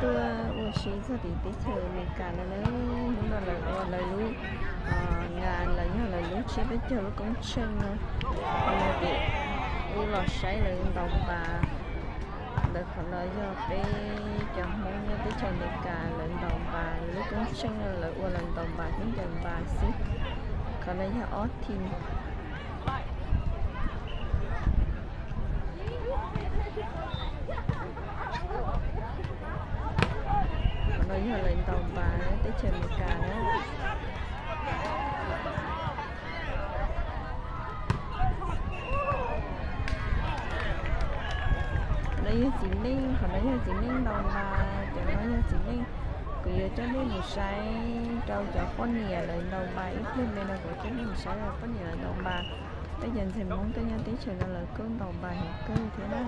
Tuaj ua si txog tim teb chaws Amelikas no na, hnub no lawv ua lawv lub, nga lawv yog lawv lub tsiab peb caug lub koob tsheej no, no ces wb los saib lawv ntaus npas. Ntawm qhov no yog peb cov Hmoob nyob teb chaws Amelikas lawv ntaus npas, lub koob tsheej no lawv ua lawv ntaus npas khaub ncaws npas xwb. Qhov no yog ob team. Qhov no yog lawv ntaus npas teb chaws Amelikas na. No yog txiv neej, qhov no yog txiv neej ntaus npas, cov no yog txiv neej. Kuv yuav coj nej mus saib rau cov poj niam lawv ntaus npas ib pliag me no, kuv coj nej mus saib poj niam lawv ntaus npas. Tej cov ntxhais Hmoob tej nyob teb chaws no lawv kuj ntaus npas heev kawg thiab na.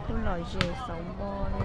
Kuj lom zem xauv npo li.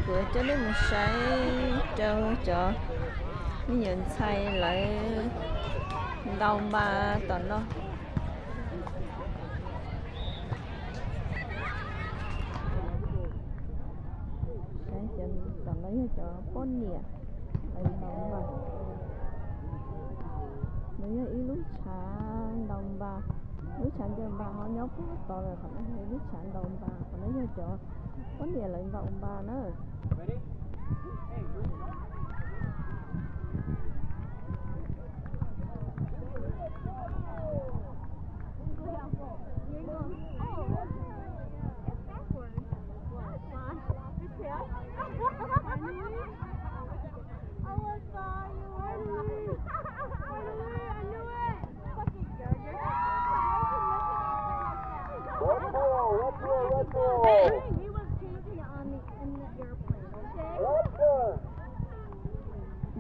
Kuv coj nej mus saib rau cov me nyuam ntxhais lawv ntaus npas tom no. Saib cov tom no yog cov poj niam lawv ntaus npas. No yog ib lub tshav ntaus npas, lub tshav ncaws npas ho nyob puag tod lawm, qhov no yog ib lub tshav ntaus npas, qhov no yog cov poj niam lawv ntaus npas na.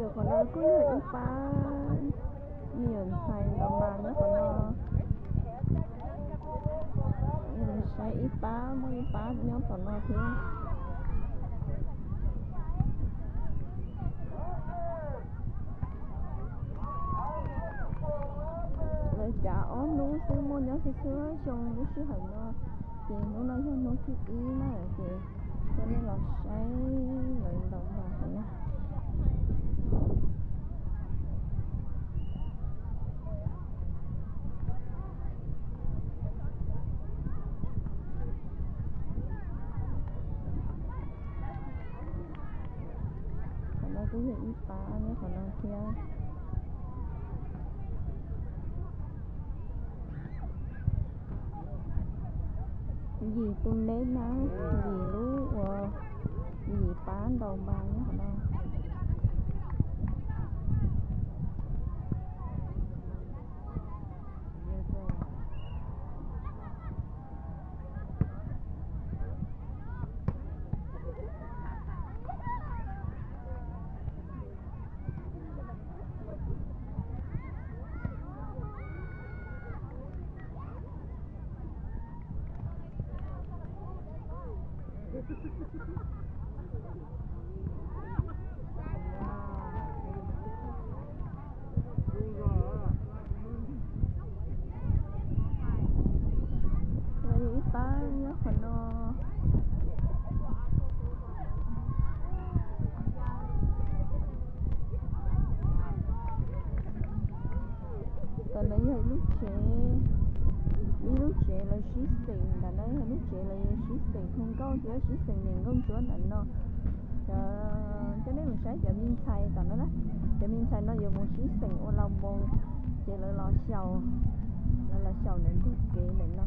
Ntawm qhov no kuj yog ib pab me nyuam ntxhais ntaus npas nyob qhov no. Saib ib pab, muaj ib pab nyob tom no thiab. Lawv cav ob hnub xwb, muaj nyob xwb xwb xyoo lub sij hawm no, ces hnub no yog hnub thib ib na, ces coj nej los saib lawv ntaus npas qhov no. Qhov no kuj yog ib pab nyob qhov no thiab. Yim tus neb na, yim lub uas yim pab ntaus npas nyob qhov no. Tsev, ib lub tsev lawv sib xeem ntawm no, lub tsev lawv sib xeem hu nkauj thiab sib xeem niam nkauj ntsuab ntawm no. Cov, coj nej mus saib cov me ntxhais tom no na. Cov me ntxhais no yuav mus sib xeem ua lau moo, ces lawv los xyaum, lawv los xyaum ntawm ntug kev ntawm no.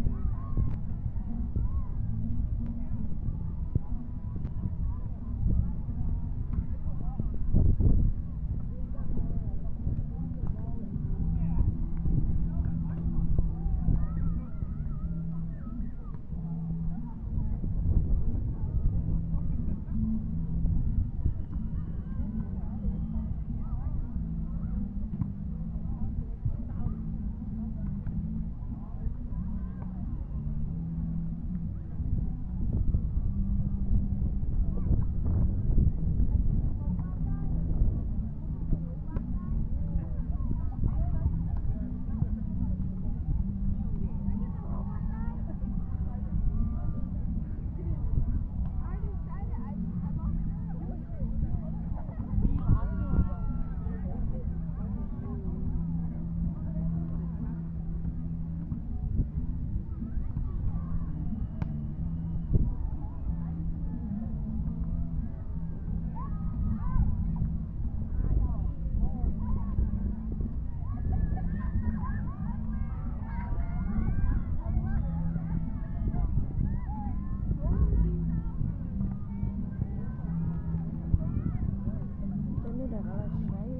Coj nej rov qab los saib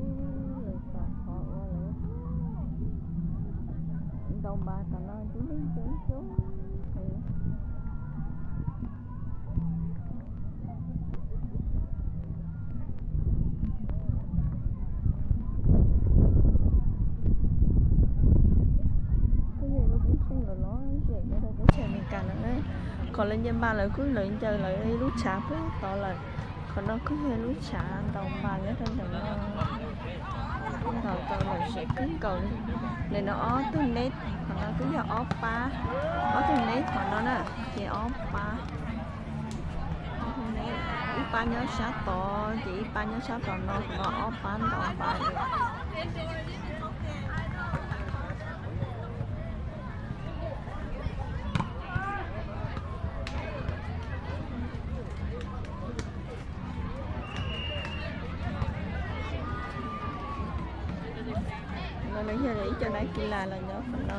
lawv tom qhov uas lawv ntaus npas tom no, coob leej coob coob heev. Kuj yog ib lub koob tsheej uas lom zem nyob rau teb chaws Amelikas no na. Qhov lawv ncaws npas lawv kuj lawv ncaws lawv ib lub tshav puag tod lawm. Qhov no kuj yog ib lub tshav ntaus npas nyob rau ntawm no. Ntaus tau lom zem kawg nkaus li. Ntawm no ob tug neb, qhov no kuj yog ob pab, ob tug neb qhov no na, ces ob pab. Ib pab nyob sab tod ces ib pab nyob sab tom no, qhov no ob pab ntaus npas li. No yog ib co dab kis las los nyob qhov no.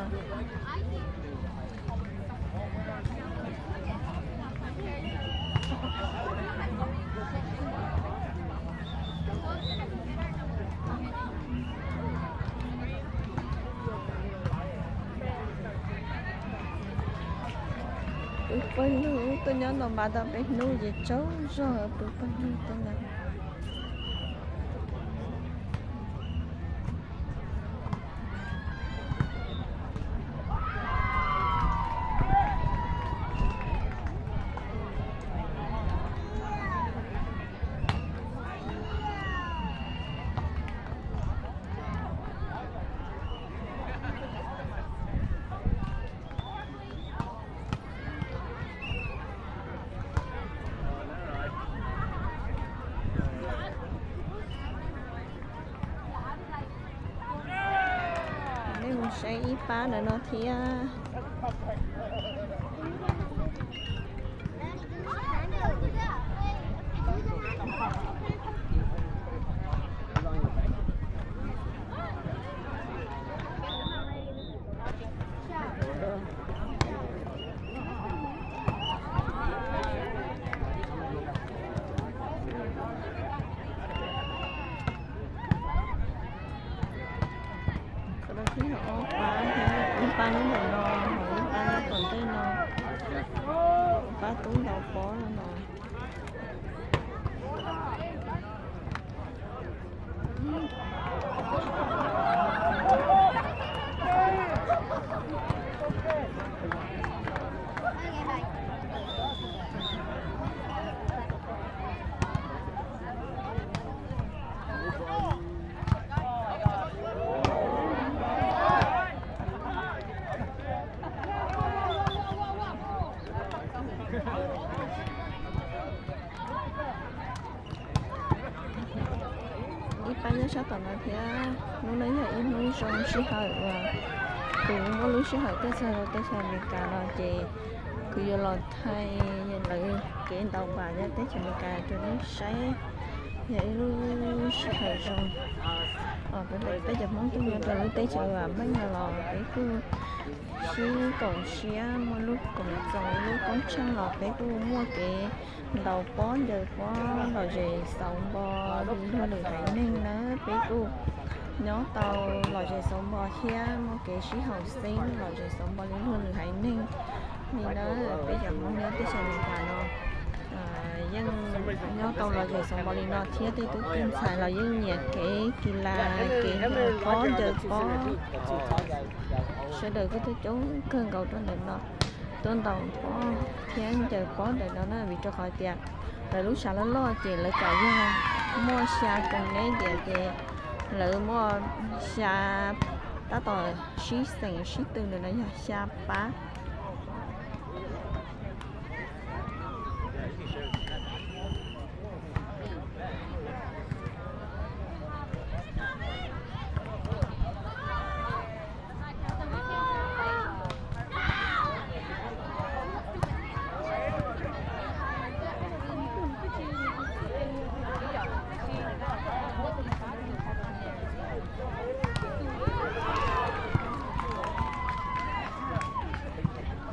Pw pawg lug tuaj nyob ntaus npas tau peb hnub ces tsaug zog pw pawg lug tuaj na. Nej mus saib ib pab ntawm no thiab. Qhov no thiaj yog ob pab, ib pab nyob ntawm no, ib pab nyob tom ntej no, pab tub ntaus pob no. Ib pab nyob sab tom no thiab. Hnub no yog ib hnub zoo sij hawm uas Kuv muaj lub sij hawm tuaj txog teb chaws Amelikas no ces kuv yuav los thaij lawv kev ntaus npas nyob teb chaws Amelikas rau nej saib. Yog ib lub sij hawm zoo, peb cov Hmoob tuaj nyob rau lub teb chaws vam meej no los peb kuj sib koom siab, muaj lub koom txoos lub koob tsheej los peb kuj muaj kev ntaus pob ncaws pob lom zem xauv npo li luag lwm haiv neeg na. Peb kuj nyob tau lom zem xauv npo thiab muaj kev sib haum xeeb lom zem xauv npo li luag lwm haiv neeg li na. Peb cov Hmoob nyob teb chaws Amelikas no yeej nyob tau lom zem xauv npo li no thiab tej tub tej ntxhais los yeej nyiam kev kis las, kev ntaus pob ncaws pob. Sawv daws kuj tuaj coob kawg nkaus rau ntawm no tuaj ntaus pob thiab ncaws pob ntawm no na, vim rau qhov tias lawv lub tshav loj loj ces lawv kam yog muaj xya koom neb tias ces lawv muaj xya, tab tom sib xeem sib tw ntawm no yog xya pab.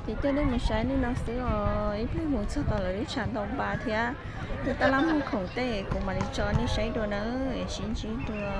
Ces coj nej mus saib li no xwb os, ib pliag mus txog tom lawv lub tshav ntaus npas thiab tej tab laj muag khoom tej kuv mam li tso nej saib dua nawb, sib ntsib dua.